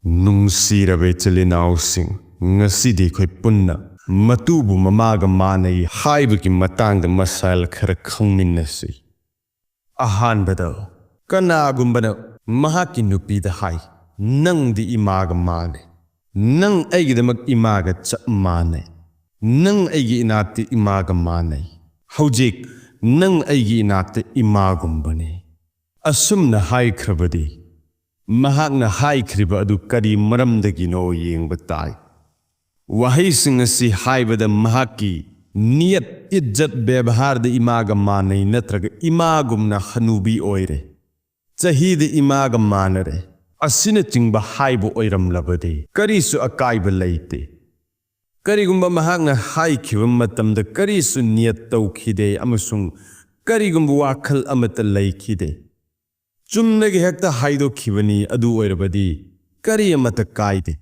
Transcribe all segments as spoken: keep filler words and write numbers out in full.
ꯅꯨꯡꯁꯤꯔꯕ ꯏꯆꯤꯜ ꯏꯅꯥꯎꯁꯤꯡ, ꯉꯁꯤꯗꯤ ꯑꯩꯈꯣꯏ ꯄꯨꯟꯅ ꯃꯇꯨꯕꯨ ꯃꯃꯥꯒ ꯃꯥꯟꯅꯩ ꯍꯥꯏꯕꯒꯤ ꯃꯇꯥꯡꯗ ꯃꯁꯥꯏꯜ ꯈꯔ ꯈꯪꯃꯤꯟꯅꯁꯤ꯫ ꯑꯍꯥꯟꯕꯗ, ꯀꯅꯥꯒꯨꯝꯕꯅ ꯃꯍꯥꯛꯀꯤ ꯅꯨꯄꯤꯗ ꯍꯥꯏ, "ꯅꯪꯗꯤ ꯏꯃꯥꯒ ꯃꯥꯟꯅꯩ꯫ ꯅꯪ ꯑꯩꯒꯤꯗꯃꯛ ꯏꯃꯥꯒ ꯆꯞ ꯃꯥꯟꯅꯩ꯫ ꯅꯪ ꯑꯩꯒꯤ ꯏꯅꯥꯛꯇ ꯏꯃꯥꯒ ꯃꯥꯟꯅꯩ꯫ ꯍꯧꯖꯤꯛ ꯅꯪ ꯑꯩꯒꯤ ꯏꯅꯥꯛꯇ ꯏꯃꯥꯒꯨꯝꯕꯅꯤ"꯫ ꯑꯁꯨꯝꯅ ꯍꯥꯏꯈ꯭ꯔꯕꯗꯤ, ꯃꯍꯥꯛꯅ ꯍꯥꯏꯈ꯭ꯔꯤꯕ ꯑꯗꯨ ꯀꯔꯤ ꯃꯔꯝꯗꯒꯤꯅꯣ ꯌꯦꯡꯕ ꯇꯥꯏ꯫ ꯋꯥꯍꯩꯁꯤꯡ ꯑꯁꯤ ꯍꯥꯏꯕꯗ ꯃꯍꯥꯛꯀꯤ ꯅꯤꯌꯠ, ꯏꯖꯠ, ꯕꯦꯕꯍꯥꯔꯗ ꯏꯃꯥꯒ ꯃꯥꯟꯅꯩ ꯅꯠꯇ꯭ꯔꯒ ꯏꯃꯥꯒꯨꯝꯅ ꯍꯅꯨꯕꯤ ꯑꯣꯏꯔꯦ, ꯆꯍꯤꯗ ꯏꯃꯥꯒ ꯃꯥꯟꯅꯔꯦ, ꯑꯁꯤꯅꯆꯤꯡꯕ ꯍꯥꯏꯕ ꯑꯣꯏꯔꯝꯂꯕꯗꯤ ꯀꯔꯤꯁꯨ ꯑꯀꯥꯏꯕ ꯂꯩꯇꯦ꯫ ꯀꯔꯤꯒꯨꯝꯕ ꯃꯍꯥꯛꯅ ꯍꯥꯏꯈꯤꯕ ꯃꯇꯝꯗ ꯀꯔꯤꯁꯨ ꯅꯤꯌꯠ ꯇꯧꯈꯤꯗꯦ ꯑꯃꯁꯨꯡ ꯀꯔꯤꯒꯨꯝꯕ ꯋꯥꯈꯜ ꯑꯃꯠꯇ ꯂꯩꯈꯤꯗꯦ, ꯆꯨꯝꯅꯒꯤ ꯍꯦꯛꯇ ꯍꯥꯏꯗꯣꯛꯈꯤꯕꯅꯤ, ꯑꯗꯨ ꯑꯣꯏꯔꯕꯗꯤ ꯀꯔꯤ ꯑꯃꯠꯇ ꯀꯥꯏꯗꯦ꯫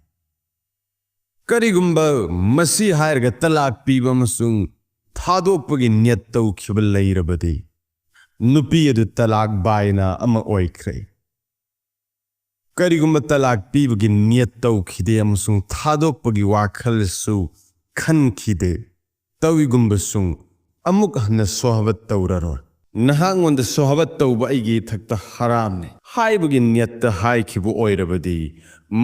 ꯀꯔꯤꯒꯨꯝꯕ ꯃꯁꯤ ꯍꯥꯏꯔꯒ ꯇꯂꯥꯛ ꯄꯤꯕ ꯑꯃꯁꯨꯡ ꯊꯥꯗꯣꯛꯄꯒꯤ ꯅꯤꯌꯠ ꯇꯧꯈꯤꯕ ꯂꯩꯔꯕꯗꯤ, ꯅꯨꯄꯤ ꯑꯗꯨ ꯇꯂꯥꯛ ꯕꯥꯏꯅꯥ ꯑꯃ ꯑꯣꯏꯈ꯭ꯔꯦ꯫ ꯀꯔꯤꯒꯨꯝꯕ ꯇꯂꯥꯛ ꯄꯤꯕꯒꯤ ꯅꯤꯌꯠ ꯇꯧꯈꯤꯗꯦ ꯑꯃꯁꯨꯡ ꯊꯥꯗꯣꯛꯄꯒꯤ ꯋꯥꯈꯜꯁꯨ ꯈꯟꯈꯤꯗꯦ, ꯇꯧꯏꯒꯨꯝꯕꯁꯨꯡ ꯑꯃꯨꯛ ꯍꯟꯅ ꯁꯣꯍꯕꯠ ꯇꯧꯔꯔꯣꯏ꯫ "ꯅꯍꯥꯛꯉꯣꯟꯗ ꯁꯣꯍꯕꯠ ꯇꯧꯕ ꯑꯩꯒꯤ ꯏꯊꯛꯇ ꯍꯔꯥꯝꯅꯤ" ꯍꯥꯏꯕꯒꯤ ꯅꯤꯌꯠꯇ ꯍꯥꯏꯈꯤꯕ ꯑꯣꯏꯔꯕꯗꯤ,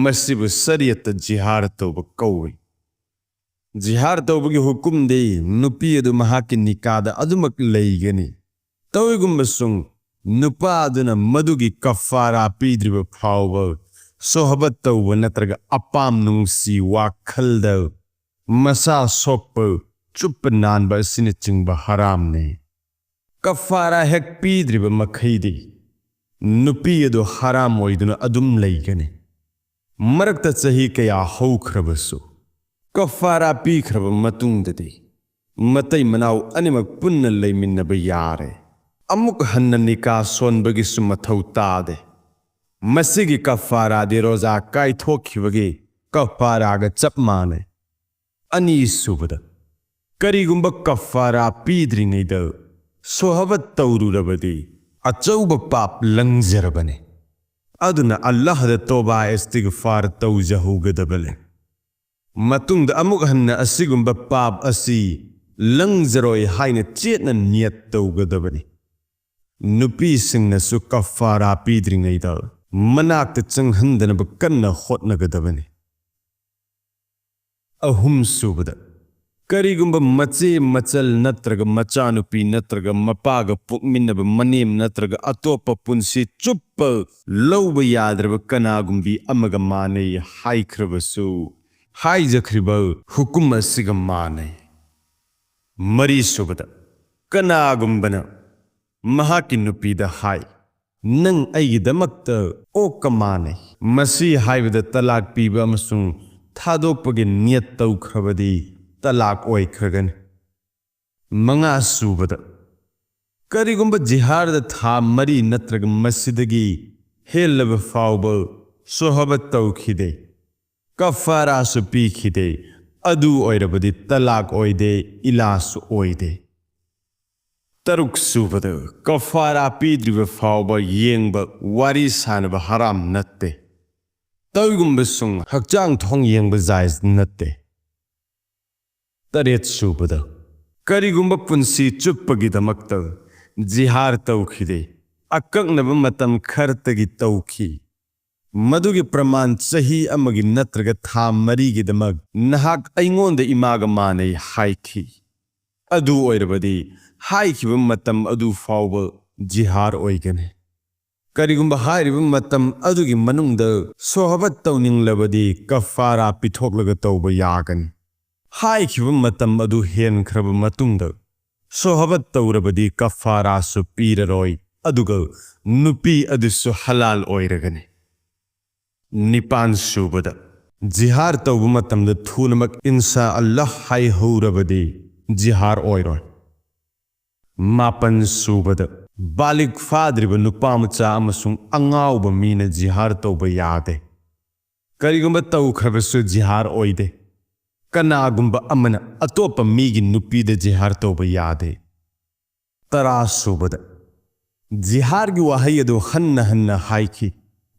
ꯃꯁꯤꯕꯨ ꯁꯔꯤꯌꯠꯇ ꯖꯤꯍꯥꯔ ꯇꯧꯕ ꯀꯧꯏ꯫ ꯖꯤꯍꯥꯔ ꯇꯧꯕꯒꯤ ꯍꯨꯀꯨꯝꯗꯤ ꯅꯨꯄꯤ ꯑꯗꯨ ꯃꯍꯥꯛꯀꯤ ꯅꯤꯀꯥꯗ ꯑꯗꯨꯃꯛ ꯂꯩꯒꯅꯤ꯫ ꯇꯧꯏꯒꯨꯝꯕꯁꯨꯡ ꯅꯨꯄꯥ ꯑꯗꯨꯅ ꯃꯗꯨꯒꯤ ꯀꯐꯥꯔꯥ ꯄꯤꯗ꯭ꯔꯤꯕ ꯐꯥꯎꯕ ꯁꯣꯍꯕꯠ ꯇꯧꯕ ꯅꯠꯇ꯭ꯔꯒ ꯑꯄꯥꯝ ꯅꯨꯡꯁꯤ ꯋꯥꯈꯜꯗ ꯃꯁꯥ ꯁꯣꯛꯄ, ꯆꯨꯞꯄ ꯅꯥꯟꯕ ꯑꯁꯤꯅꯆꯤꯡꯕ ꯍꯔꯥꯝꯅꯤ꯫ ꯀꯐꯥꯔꯥ ꯍꯦꯛ ꯄꯤꯗ꯭ꯔꯤꯕ ꯃꯈꯩꯗꯤ ꯅꯨꯄꯤ ꯑꯗꯨ ꯍꯔꯥꯝ ꯑꯣꯏꯗꯨꯅ ꯑꯗꯨꯝ ꯂꯩꯒꯅꯤ꯫ ꯃꯔꯛꯇ ꯆꯍꯤ ꯀꯌꯥ ꯍꯧꯈ꯭ꯔꯕꯁꯨ, ꯀꯐꯥꯔꯥ ꯄꯤꯈ꯭ꯔꯕ ꯃꯇꯨꯡꯗꯗꯤ ꯃꯇꯩ ꯃꯅꯥꯎ ꯑꯅꯤꯃꯛ ꯄꯨꯟꯅ ꯂꯩꯃꯤꯟꯅꯕ ꯌꯥꯔꯦ꯫ ꯑꯃꯨꯛ ꯍꯟꯅ ꯅꯤꯀꯥ ꯁꯣꯟꯕꯒꯤꯁꯨ ꯃꯊꯧ ꯇꯥꯗꯦ꯫ ꯃꯁꯤꯒꯤ ꯀꯐꯥꯔꯥꯗꯤ ꯔꯣꯖꯥ ꯀꯥꯏꯊꯣꯛꯈꯤꯕꯒꯤ ꯀꯐꯥꯔꯥꯒ ꯆꯞ ꯃꯥꯟꯅꯩ꯫ ꯑꯅꯤꯁꯨꯕꯗ, ꯀꯔꯤꯒꯨꯝꯕ ꯀꯐꯥꯔꯥ ꯄꯤꯗ꯭ꯔꯤꯉꯩꯗ ꯁꯣꯍꯕꯠ ꯇꯧꯔꯨꯔꯕꯗꯤ ꯑꯆꯧꯕ ꯄꯥꯞ ꯂꯪꯖꯔꯕꯅꯤ꯫ ꯑꯗꯨꯅ ꯑꯜꯂꯥꯍꯗ ꯇꯣꯕꯥ ꯏꯁꯇꯤꯒꯐꯥꯔ ꯇꯧꯖꯍꯧꯒꯗꯕꯅꯤ꯫ ꯃꯇꯨꯡꯗ ꯑꯃꯨꯛ ꯍꯟꯅ ꯑꯁꯤꯒꯨꯝꯕ ꯄꯥꯞ ꯑꯁꯤ ꯂꯪꯖꯔꯣꯏ ꯍꯥꯏꯅ ꯆꯦꯠꯅ ꯅꯤꯌꯠ ꯇꯧꯒꯗꯕꯅꯤ꯫ ꯅꯨꯄꯤꯁꯤꯡꯅꯁꯨ ꯀꯐꯥꯔꯥ ꯄꯤꯗ꯭ꯔꯤꯉꯩꯗ ꯃꯅꯥꯛꯇ ꯆꯪꯍꯟꯗꯅꯕ ꯀꯟꯅ ꯍꯣꯠꯅꯒꯗꯕꯅꯤ꯫ ꯑꯍꯨꯝꯁꯨꯕꯗ, ꯀꯔꯤꯒꯨꯝꯕ ꯃꯆꯦ ꯃꯆꯜ ꯅꯠꯇ꯭ꯔꯒ ꯃꯆꯥꯅꯨꯄꯤ ꯅꯠꯇ꯭ꯔꯒ ꯃꯄꯥꯒ ꯄꯣꯛꯃꯤꯟꯅꯕ ꯃꯅꯦꯝ ꯅꯠꯇ꯭ꯔꯒ ꯑꯇꯣꯞꯄ ꯄꯨꯟꯁꯤ ꯆꯨꯞꯄ ꯂꯧꯕ ꯌꯥꯗ꯭ꯔꯕ ꯀꯅꯥꯒꯨꯝꯕꯤ ꯑꯃꯒ ꯃꯥꯟꯅꯩ ꯍꯥꯏꯈ꯭ꯔꯕꯁꯨ, ꯍꯥꯏꯖꯈ꯭ꯔꯤꯕ ꯍꯨꯀꯨꯝ ꯑꯁꯤꯒ ꯃꯥꯟꯅꯩ꯫ ꯃꯔꯤꯁꯨꯕꯗ, ꯀꯅꯥꯒꯨꯝꯕꯅ ꯃꯍꯥꯛꯀꯤ ꯅꯨꯄꯤꯗ ꯍꯥꯏ, "ꯅꯪ ꯑꯩꯒꯤꯗꯃꯛꯇ ꯑꯣꯛꯀ ꯃꯥꯟꯅꯩ"꯫ ꯃꯁꯤ ꯍꯥꯏꯕꯗ ꯇꯂꯥꯛ ꯄꯤꯕ ꯑꯃꯁꯨꯡ ꯊꯥꯗꯣꯛꯄꯒꯤ ꯅꯤꯌꯠ ꯇꯧꯈ꯭ꯔꯕꯗꯤ ꯇꯂꯥꯛ ꯑꯣꯏꯈ꯭ꯔꯒꯅꯤ꯫ ꯃꯉꯥꯁꯨꯕꯗ, ꯀꯔꯤꯒꯨꯝꯕ ꯖꯤꯍꯥꯔꯗ ꯊꯥ ꯃꯔꯤ ꯅꯠꯇ꯭ꯔꯒ ꯃꯁꯤꯗꯒꯤ ꯍꯦꯜꯂꯕ ꯐꯥꯎꯕ ꯁꯣꯍꯕꯠ ꯇꯧꯈꯤꯗꯦ, ꯀꯐꯥꯔꯥꯁꯨ ꯄꯤꯈꯤꯗꯦ, ꯑꯗꯨ ꯑꯣꯏꯔꯕꯗꯤ ꯇꯂꯥꯛ ꯑꯣꯏꯗꯦ, ꯏꯂꯥꯁꯨ ꯑꯣꯏꯗꯦ꯫ ꯇꯔꯨꯛꯁꯨꯕꯗ, ꯀꯐꯥꯔꯥ ꯄꯤꯗ꯭ꯔꯤꯕ ꯐꯥꯎꯕ ꯌꯦꯡꯕ, ꯋꯥꯔꯤ ꯁꯥꯅꯕ ꯍꯔꯥꯝ ꯅꯠꯇꯦ꯫ ꯇꯧꯏꯒꯨꯝꯕꯁꯨꯡ ꯍꯛꯆꯥꯡ ꯊꯣꯡ ꯌꯦꯡꯕ ꯖꯥꯏꯖ ꯅꯠꯇꯦ꯫ ꯇꯔꯦꯠꯁꯨꯕꯗ, ꯀꯔꯤꯒꯨꯝꯕ ꯄꯨꯟꯁꯤ ꯆꯨꯞꯄꯒꯤꯗꯃꯛꯇ ꯖꯤꯍꯥꯔ ꯇꯧꯈꯤꯗꯦ, ꯑꯀꯛꯅꯕ ꯃꯇꯝ ꯈꯔꯇꯒꯤ ꯇꯧꯈꯤ, ꯃꯗꯨꯒꯤ ꯄ꯭ꯔꯃꯥꯟ ꯆꯍꯤ ꯑꯃꯒꯤ ꯅꯠꯇ꯭ꯔꯒ ꯊꯥ ꯃꯔꯤꯒꯤꯗꯃꯛ ꯅꯍꯥꯛ ꯑꯩꯉꯣꯟꯗ ꯏꯃꯥꯒ ꯃꯥꯟꯅꯩ ꯍꯥꯏꯈꯤ, ꯑꯗꯨ ꯑꯣꯏꯔꯕꯗꯤ ꯍꯥꯏꯈꯤꯕ ꯃꯇꯝ ꯑꯗꯨ ꯐꯥꯎꯕ ꯖꯤꯍꯥꯔ ꯑꯣꯏꯒꯅꯤ꯫ ꯀꯔꯤꯒꯨꯝꯕ ꯍꯥꯏꯔꯤꯕ ꯃꯇꯝ ꯑꯗꯨꯒꯤ ꯃꯅꯨꯡꯗ ꯁꯣꯍꯕꯠ ꯇꯧꯅꯤꯡꯂꯕꯗꯤ ꯀꯐꯥꯔꯥ ꯄꯤꯊꯣꯛꯂꯒ ꯇꯧꯕ ꯌꯥꯒꯅꯤ꯫ ꯍꯥꯏꯈꯤꯕ ꯃꯇꯝ ꯑꯗꯨ ꯍꯦꯟꯈ꯭ꯔꯕ ꯃꯇꯨꯡꯗ ꯁꯣꯍꯕꯠ ꯇꯧꯔꯕꯗꯤ ꯀꯐꯥꯔꯥꯁꯨ ꯄꯤꯔꯔꯣꯏ, ꯑꯗꯨꯒ ꯅꯨꯄꯤ ꯑꯗꯨꯁꯨ ꯍꯂꯥꯜ ꯑꯣꯏꯔꯒꯅꯤ꯫ ꯅꯤꯄꯥꯟꯁꯨꯕꯗ, ꯖꯤꯍꯥꯔ ꯇꯧꯕ ꯃꯇꯝꯗ ꯊꯨꯅꯃꯛ "ꯏꯟꯁꯥ ꯑꯜꯂꯥꯍ" ꯍꯥꯏꯍꯧꯔꯕꯗꯤ ꯖꯤꯍꯥꯔ ꯑꯣꯏꯔꯣꯏ꯫ ꯃꯥꯄꯟꯁꯨꯕꯗ, ꯕꯥꯂꯤꯒ ꯐꯥꯗ꯭ꯔꯤꯕ ꯅꯨꯄꯥ ꯃꯆꯥ ꯑꯃꯁꯨꯡ ꯑꯉꯥꯎꯕ ꯃꯤꯅ ꯖꯤꯍꯥꯔ ꯇꯧꯕ ꯌꯥꯗꯦ꯫ ꯀꯔꯤꯒꯨꯝꯕ ꯇꯧꯈ꯭ꯔꯕꯁꯨ ꯖꯤꯍꯥꯔ ꯑꯣꯏꯗꯦ꯫ ꯀꯅꯥꯒꯨꯝꯕ ꯑꯃꯅ ꯑꯇꯣꯞꯄ ꯃꯤꯒꯤ ꯅꯨꯄꯤꯗ ꯖꯤꯍꯥꯔ ꯇꯧꯕ ꯌꯥꯗꯦ꯫ ꯇꯔꯥꯁꯨꯕꯗ, ꯖꯤꯍꯥꯔꯒꯤ ꯋꯥꯍꯩ ꯑꯗꯨ ꯍꯟꯅ ꯍꯟꯅ ꯍꯥꯏꯈꯤ,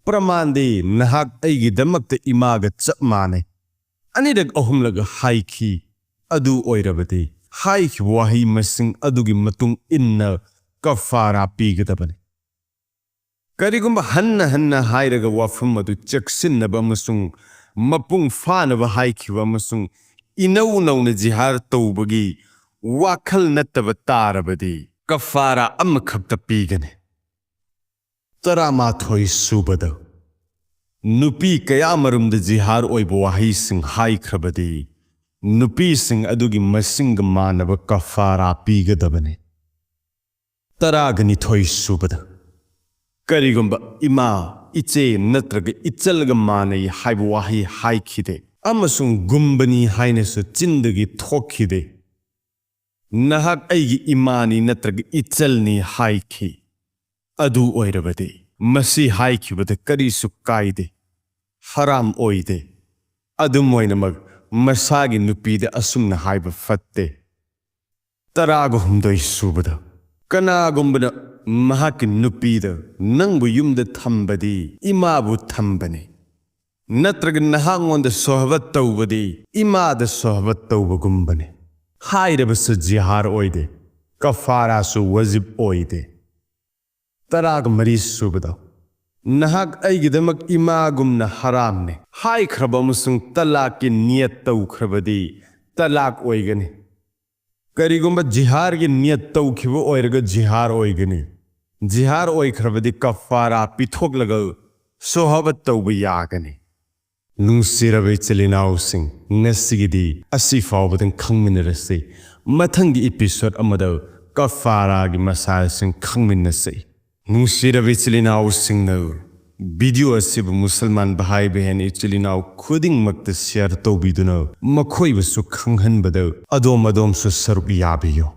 ꯄ꯭ꯔꯃꯥꯟꯗꯤ ꯅꯍꯥꯛ ꯑꯩꯒꯤꯗꯃꯛꯇ ꯏꯃꯥꯒ ꯆꯞ ꯃꯥꯟꯅꯩ꯫ ꯑꯅꯤꯔꯛ ꯑꯍꯨꯝꯂꯛ ꯍꯥꯏꯈꯤ꯫ ꯑꯗꯨ ꯑꯣꯏꯔꯕꯗꯤ ꯍꯥꯏꯈꯤꯕ ꯋꯥꯍꯩ ꯃꯁꯤꯡ ꯑꯗꯨꯒꯤ ꯃꯇꯨꯡ ꯏꯟꯅ ꯀꯐꯥꯔꯥ ꯄꯤꯒꯗꯕꯅꯤ꯫ ꯀꯔꯤꯒꯨꯝꯕ ꯍꯟꯅ ꯍꯟꯅ ꯍꯥꯏꯔꯒ ꯋꯥꯐꯝ ꯑꯗꯨ ꯆꯦꯛꯁꯤꯟꯅꯕ ꯑꯃꯁꯨꯡ ꯃꯄꯨꯡ ꯐꯥꯅꯕ ꯍꯥꯏꯈꯤꯕ ꯑꯃꯁꯨꯡ ꯏꯅꯧ ꯅꯧꯅ ꯖꯤꯍꯥꯔ ꯇꯧꯕꯒꯤ ꯋꯥꯈꯜ ꯅꯠꯇꯕ ꯇꯥꯔꯕꯗꯤ ꯀꯐꯥꯔꯥ ꯑꯃꯈꯛꯇ ꯄꯤꯒꯅꯤ꯫ ꯇꯔꯥꯃꯥꯊꯣꯏ ꯁꯨꯕꯗ, ꯅꯨꯄꯤ ꯀꯌꯥꯃꯔꯨꯝꯗ ꯖꯤꯍꯥꯔ ꯑꯣꯏꯕ ꯋꯥꯍꯩꯁꯤꯡ ꯍꯥꯏꯈ꯭ꯔꯕꯗꯤ ꯅꯨꯄꯤꯁꯤꯡ ꯑꯗꯨꯒꯤ ꯃꯁꯤꯡꯒ ꯃꯥꯟꯅꯕ ꯀꯐꯥꯔꯥ ꯄꯤꯒꯗꯕꯅꯤ꯫ ꯇꯔꯥꯒ ꯅꯤꯊꯣꯏ ꯁꯨꯕꯗ, ꯀꯔꯤꯒꯨꯝꯕ ꯏꯃꯥ, ꯏꯆꯦ ꯅꯠꯇ꯭ꯔꯒ ꯏꯆꯜꯒ ꯃꯥꯟꯅꯩ ꯍꯥꯏꯕ ꯋꯥꯍꯩ ꯍꯥꯏꯈꯤꯗꯦ ꯑꯃꯁꯨꯡ ꯒꯨꯝꯕꯅꯤ ꯍꯥꯏꯅꯁꯨ ꯆꯤꯟꯗꯒꯤ ꯊꯣꯛꯈꯤꯗꯦ꯫ ꯅꯍꯥꯛ ꯑꯩꯒꯤ ꯏꯃꯥꯅꯤ ꯅꯠꯇ꯭ꯔꯒ ꯏꯆꯜꯅꯤ ꯍꯥꯏꯈꯤ꯫ ꯑꯗꯨ ꯑꯣꯏꯔꯕꯗꯤ ꯃꯁꯤ ꯍꯥꯏꯈꯤꯕꯗ ꯀꯔꯤꯁꯨ ꯀꯥꯏꯗꯦ, ꯍꯔꯥꯝ ꯑꯣꯏꯗꯦ꯫ ꯑꯗꯨꯝ ꯑꯣꯏꯅꯃꯛ, ꯃꯁꯥꯒꯤ ꯅꯨꯄꯤꯗ ꯑꯁꯨꯝꯅ ꯍꯥꯏꯕ ꯐꯠꯇꯦ꯫ ꯇꯔꯥꯒ ꯍꯨꯝꯗꯣꯏ ꯁꯨꯕꯗ, ꯀꯅꯥꯒꯨꯝꯕꯅ ꯃꯍꯥꯛꯀꯤ ꯅꯨꯄꯤꯗ "ꯅꯪꯕꯨ ꯌꯨꯝꯗ ꯊꯝꯕꯗꯤ ꯏꯃꯥꯕꯨ ꯊꯝꯕꯅꯤ", ꯅꯠꯇ꯭ꯔꯒ "ꯅꯍꯥꯛꯉꯣꯟꯗ ꯁꯣꯍꯕꯠ ꯇꯧꯕꯗꯤ ꯏꯃꯥꯗ ꯁꯣꯍꯕꯠ ꯇꯧꯕꯒꯨꯝꯕꯅꯤ" ꯍꯥꯏꯔꯕꯁꯨ ꯖꯤꯍꯥꯔ ꯑꯣꯏꯗꯦ, ꯀꯐꯥꯔꯥꯁꯨ ꯋꯥꯖꯤꯕ ꯑꯣꯏꯗꯦ꯫ ꯇꯔꯥꯒ ꯃꯔꯤ ꯁꯨꯕꯗ, "ꯅꯍꯥꯛ ꯑꯩꯒꯤꯗꯃꯛ ꯏꯃꯥꯒꯨꯝꯅ ꯍꯔꯥꯝꯅꯤ" ꯍꯥꯏꯈ꯭ꯔꯕ ꯑꯃꯁꯨꯡ ꯇꯂꯥꯛꯀꯤ ꯅꯤꯌꯠ ꯇꯧꯈ꯭ꯔꯕꯗꯤ ꯇꯂꯥꯛ ꯑꯣꯏꯒꯅꯤ꯫ ꯀꯔꯤꯒꯨꯝꯕ ꯖꯤꯍꯥꯔꯒꯤ ꯅꯤꯌꯠ ꯇꯧꯈꯤꯕ ꯑꯣꯏꯔꯒ ꯖꯤꯍꯥꯔ ꯑꯣꯏꯒꯅꯤ꯫ ꯖꯤꯍꯥꯔ ꯑꯣꯏꯈ꯭ꯔꯕꯗꯤ ꯀꯐꯥꯔꯥ ꯄꯤꯊꯣꯛꯂꯒ ꯁꯣꯍꯕꯠ ꯇꯧꯕ ꯌꯥꯒꯅꯤ꯫ ꯅꯨꯡꯁꯤꯔꯕ ꯏꯆꯤꯜ ꯏꯅꯥꯎꯁꯤꯡ, ꯉꯁꯤꯒꯤꯗꯤ ꯑꯁꯤ ꯐꯥꯎꯕꯗꯪ ꯈꯪꯃꯤꯟꯅꯔꯁꯤ꯫ ꯃꯊꯪꯒꯤ episode ꯑꯃꯗ ꯀꯐꯥꯔꯥꯒꯤ ꯃꯁꯥꯏꯜꯁꯤꯡ ꯈꯪꯃꯤꯟꯅꯁꯤ꯫ ꯅꯨꯡꯁꯤꯔꯕ ꯏꯆꯤꯜ ꯏꯅꯥꯎꯁꯤꯡꯅ video ꯑꯁꯤꯕꯨ ꯃꯨꯁꯜꯃꯥꯟ ꯚꯥꯏ ꯕꯍꯦꯟ ꯏꯆꯤꯜ ꯏꯅꯥꯎ ꯈꯨꯗꯤꯡꯃꯛꯇ share ꯇꯧꯕꯤꯗꯨꯅ ꯃꯈꯣꯏꯕꯨꯁꯨ ꯈꯪꯍꯟꯕꯗ ꯑꯗꯣꯝ ꯑꯗꯣꯝꯁꯨ ꯁꯔꯨꯛ ꯌꯥꯕꯤꯌꯨ꯫